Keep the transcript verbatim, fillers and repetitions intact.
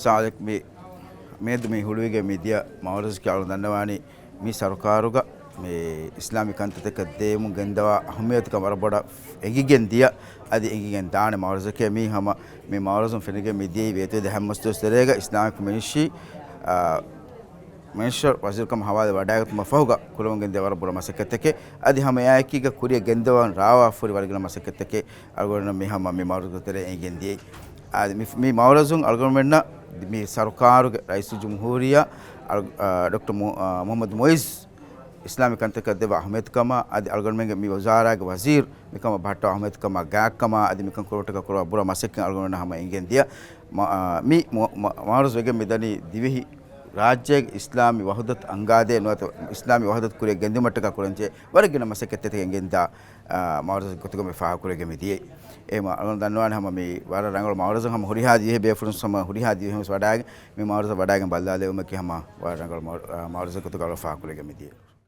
ސާލިކް މި މިއަދު މި ހުޅުވިގެން މި ދިޔަ މައުރަޒަކީ އަޅު ދަންނަވާނީ މި ސަރުކާރުގަ މި އިސްލާމީ ކަންތައްތަކަށް ދޭމުން ގެންދަވާ އަހައްމިޔަތުކަން ވަރަށް ބޮޑަށް އެނގިގެން ދިޔަ އަދި އެނގިގެން ދާނެ މައުރަޒަކޭ. މީ ހަމަ މި މައުރަޒުން ފެނިގެން މި ދިޔައީ ވޭތުވެދި ހަތް މަސް ދުވަސް ތެރޭގަ އިސްލާމިކް މިނިސްޓްރީ، އާ، މިނިސްޓަރ ވަޒީރުކަމަށް ހަވާލު ވަޑައިގަތުމަށް ފަހުގަ ކުރަމުން ގެންދޭ ވަރަށް ބުރަ މަސައްކަތްތަކެއް. އަދި ހަމަ އެއާއެކީގަ ކުރިއަށް ގެންދަވަން ރާވާފަ ހުރި ވަރަށް ގިނަ މަސައްކަތްތަކެއް އަޅުގަނޑު މި ހަމަ މި މައުރަޒު ތެރޭ އެނގިގެން ދިޔައީ. އަދި މި، މި މައުރަޒުން އަޅުގަނޑުމެންނަށް މި ސަރުކާރުގެ ރައީސުލްޖުމްހޫރިއްޔާ އަޅު-، އާ، ޑޮކްޓަރ މު-، އާ، މުހައްމަދު މުއިއްޒު އިސްލާމީ ކަންތަކަށް ދެއްވާ އަހައްމިޔަތުކަމާ އަދި އަޅުގަނޑުމެންގެ މި ވުޒާރާގެ ވަޒީރު މިކަމަށް ބަހައްޓާ އަހައްމިޔަތުކަމާ ގާތްކަމާ އަދި މިކަން ކުރުމަށްޓަކާ ކުރާ ބުރަ މަސައްކަތް އަޅުގަނޑުމެންނަށް ހަމަ އެނގިގެން ދިޔަ. މަ-، އާ، މި މު-، މަ-، މައުރަޒު ވެގެން މިދަނީ ދިވެހި ރާއްޖޭގެ އިސްލާމީ ވަހުދަތު އަންގާދޭ ނުވަތަ އިސްލާމީ ވަހުދަތު ކުރިއަށް ގެންދިއުމަށްޓަކާ ކުރަންޖެހޭ ވަރަށް ގިނަ މަސައްކަތްތަކެއް އެނގިގެންދާ، އާ، މައުރަޒު ގޮތުގަ މި ފާހަގަކުރެވިގެން މި ދިޔައީ. އެހެންވީމަ އަޅުގަނޑު ދަންނަވާނެ ހަމަ މި ވަރަށް ރަނގަޅު މައުރަޒު ހަމަ ހުރިހާ ދިވެހި ބޭފުޅުން ހަމަ ހުރިހާ ދިވެހިން ވެސް ވަޑައިގެން މި މައުރަޒަށް ވަޑައިގެން ބައްލަވާލެވުމަކީ ހަމަ ވަރަށް ރަނގަޅު މައު-، އާ، މައުރަޒު ގޮތުގަ އަޅު ފާހަގަކުރެވިގެން މި ދިޔައީ.